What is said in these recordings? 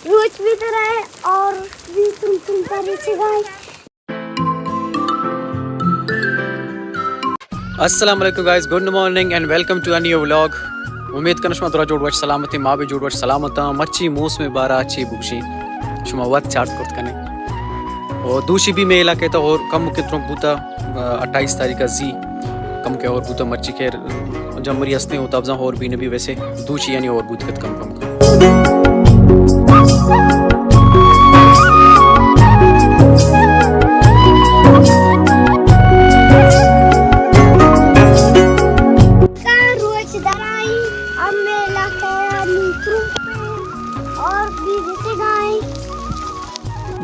روچ بھی در آئے اور بھی تم تم پر چگائے۔ السلام علیکم guys, good morning and welcome to a new vlog. امید کناں شما درا جوڑ وش سلامت ایں، ما بھی جوڑ وش سلامت آں۔ مرچی موسم بارہ چی بگشیں، شما وت چارت کرت کنے۔ اور دوشی بھی مئے علاقہ تا اور کم کے ترمپ بوتا، اٹھائیس تاریخ زی کم کے اور بوتا۔ مرچی خیر جمری ہستیں، او تبزاں اور بھی نبی، ویسے دوشی یعنی اور بوت کت کم کم۔ کا روچ درائی، اب میلا کیا نیترو اور بھی جیسے گائیں۔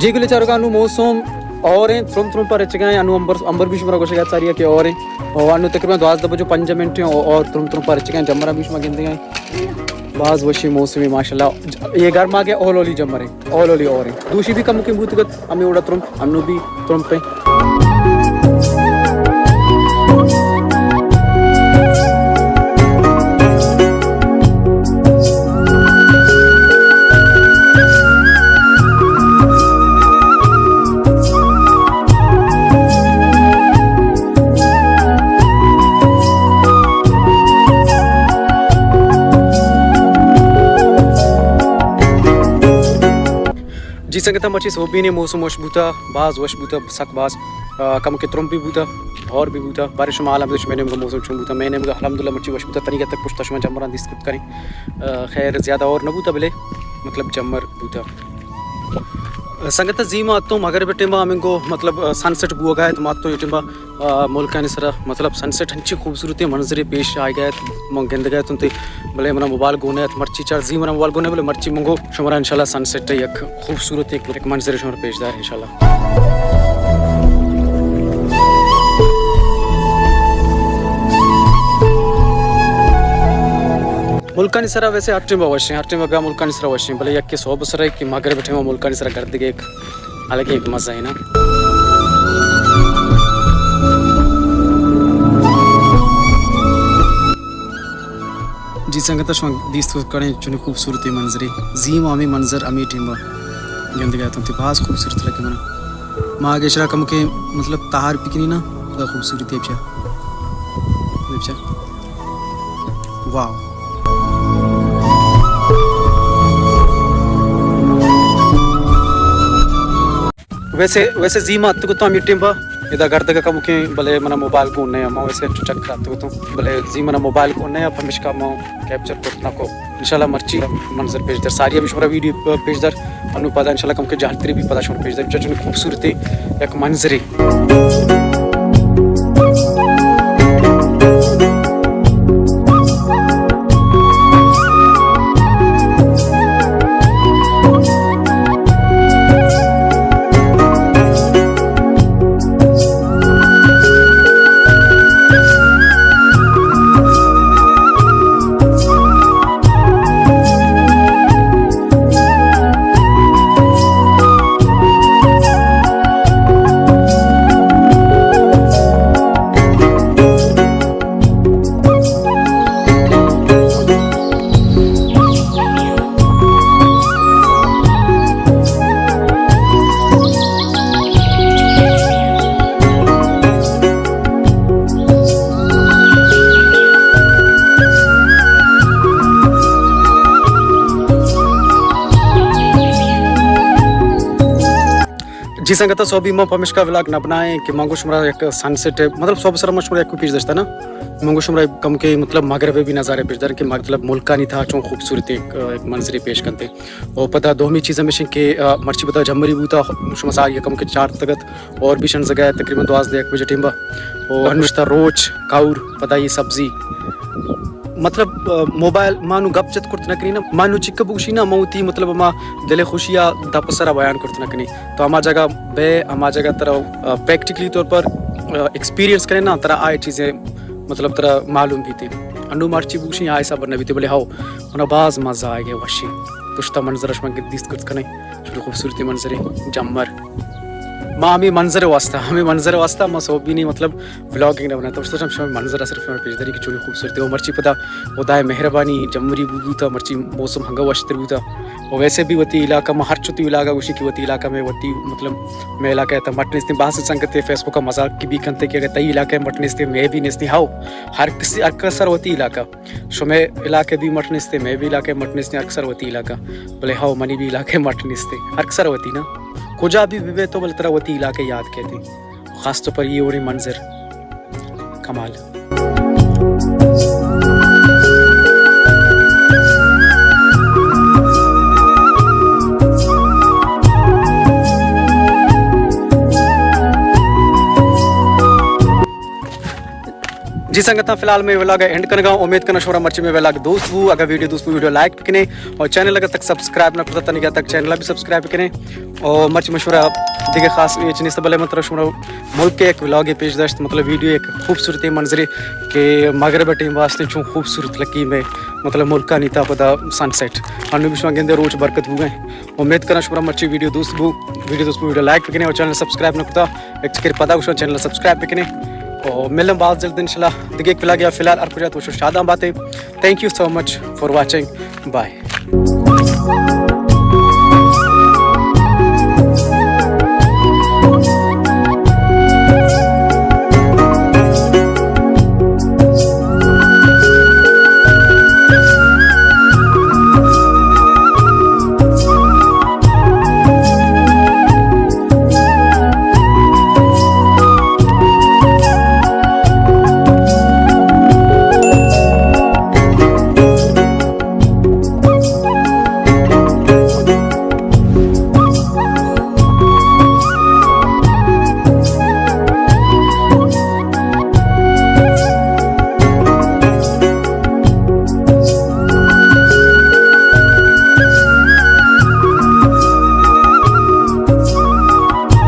جی گلے چاروکاں، انو موسم اور ایں، ترمپ ترمپ پر رچگائیں۔ انو امبر، امبر بھی شمارا گوشگا ساری کہ اور ایں۔ اور انو تقریباً دوازدہ بجو پنجاہ منٹ ایں اور، اور ترمپ ترمپ پر رچگائیں۔ جمرا بھی شما گندگائیں۔ باز وشی موسمی ماشاءاللہ۔ یہ گرما کے اول اولی جمر ایں، اول اولی اور ایں۔ دوشی بھی کم کے بوتگت، ہمیں اوڑا ترمپ، انو بھی ترمپ ایں۔ جی سنگتاں، مرچی سوبین موسم وش بوتا، باز وش بوتا، سک باز، آ، کم کے ترمپ بھی بوتا اور بھی بوتا۔ بارے شما حال ہم دش، مئے نیمگا موسم چون بوتا؟ مئے نیمگا الحمدللہ مرچی وش بوتا، تنیگا تک پشتا شما جمران دیست کت کنیں۔ آ، خیر زیادہ اور نہ بوتا، بلے مطلب جمر بوتا۔ سنگت زی ما اتوں مغرب ٹیما ہمیں گو مطلب سن سیٹ بوگا ات، ما اتوں یہ ٹیما، آ، ملکانی سرا مطلب سن سیٹ ہنچی خوبصورتی منظرے پیش آئے گئے، من گندگا اتوں تے بلے منا موبائل گونے ات، مرچی چار زی منا موبائل گونے، بلے مرچی منگو شمارا انشاءاللہ سن سیٹ یک خوبصورت یک، یک منظرے شمارا پیش دار انشاءاللہ۔ ملکانی سرا ویسے ہر ٹیم وشیں، ہر ٹیم بیا ملکانی سرا وشیں، بلے یک کہ صحب سرا کہ مغرب ٹیم ملکانی سرا گردگے ایک الگ ایک مزہ ہے نا۔ جی سنگت، شما دیست کنے چونی خوبصورتی منظرے، زی ما ہمیں منظر ہمیں ٹیم گندگا اتوں تے باز خوبصورت لگے منا۔ ما اگے شرا کم کے مطلب تہار پکنی نا، خدا خوبصورتی بچا۔ بچا۔ واو۔ ویسے، ویسے زی ما اتکو تو ہمیں ٹیم با ادا گردگا کم کے، بلے منا موبائل گون نہ، ما ویسے چکر اتکو تو، بلے زی منا موبائل گون نہ، پمشکا ما کیپچر کرت نہ کو۔ انشاءاللہ مرچی منظر پیش در، ساری ہمیں شمارا ویڈیو پیش در، انو پدا انشاءاللہ کم کے جہلتری بھی پدا شمارا پیش در، چچنی خوبصورتی یک منظرے۔ جی سنگتا، سوبی ما پمشکا ولاگ نہ بنائیں کہ منگو شمرا یک سن سیٹ، مطلب سوب سر ما شمرا یک پیش داشتا نا، منگو شمرا کم کے مطلب مغرب بھی نظارے پیش دار کہ مطلب ملکانی تھا چون خوبصورتی ایک، ایک منظرے پیش کنتے۔ اور پدا دومی چیز ہمیش کہ، آ، مرچی پدا جھمری بوتا، شما ساری کم کے چار تگت اور بھی شن جگہ تقریباً دوازدہ یک بجے ٹیم با۔ اور انوشتا روچ، کاور، پدا یہ سبزی۔ مطلب، آ، موبائل مانو گپ جت کرت نہ کنی نا، مانو چک بگوشی نا، ما وتی مطلب ما دل خوشی آ دپ سرا بیان کرت نہ کنی۔ تو ہما جگہ بے، ہما جگہ ترا، آ، پریکٹیکلی طور پر، آ، ایکسپیرینس کرے نا، ترا آئے چیزیں مطلب ترا معلوم بیتے۔ انو مرچی بگوشی آئے صبر نہ بیتے، بلے ہاو، منا باز مزہ آئے گئے وشی۔ پشتا منظر شما دیست کرت کنے، چلو خوبصورتی منظرے، جمر۔ ما ہمے منظر واسطہ، ہمے منظر واسطہ ما سوبینی مطلب ولاگنگ نہ بناتا۔ تو شما منظر صرف شما پیش داری کہ چونی خوبصورتی و مرچی پدا خدائے مہربانی جمری بو بوتا، مرچی موسم ہنگا وشتر بوتا۔ و ویسے بھی وتی علاقہ ما ہر چوتی علاقہ گوشی کہ وتی علاقہ میں وتی مطلب میں علاقہ تا مٹ نیستی۔ باز سنگتے فیس بک مذاق کی بھی کنتے کہ اگر تئی علاقہ مٹ نیستی میں بھی نیستی۔ ہاو، ہر کسی، ہر کسر وتی علاقہ۔ شمے علاقہ بھی مٹ نیستے، میں بھی علاقہ مٹ نیستے، ہر کسر وتی علاقہ۔ بلے ہاو، منی بھی علاقہ مٹ نیستے، ہر کسر وتی نا۔ کجا بھی ببے تو بلے ترا وتی علاقہ یاد کیتے۔ خاص طور پر یہ اوڑی منظر کمال۔ جی سنگتاں، فی الحال میں ولاگ اینڈ کنگا۔ امید کناں شمارا مرچی میں ولاگ دوست بو۔ اگر ویڈیو دوست بو، ویڈیو لائک بکنے اور چینل اگر تک سبسکرائب نہ کرتا تنگا تک چینل بھی سبسکرائب بکنے۔ اور مرچی مشورہ دیگه خاص یہ چیز نیست، بلے مطلب شمارا ملک ایک ولاگ پیش داشت، مطلب ویڈیو ایک خوبصورت منظرے کہ مغرب ٹائم واسطے چون خوبصورت لگی میں، مطلب ملکانی تا پدا سن سیٹ۔ انو بھی شما گندے روچ برکت بو گئے۔ امید کناں شمارا مرچی ویڈیو دوست بو، ویڈیو دوست بو، ویڈیو لائک بکنے اور چینل سبسکرائب نہ کرتا، ایک چکر پدا گوشاں چینل سبسکرائب بکنے۔ اور ملن باز جلد انشاءاللہ دیگه ایک ولاگ یا فی الحال ہر کجا تو شاداں باتیں۔ Thank you so much for watching. Bye.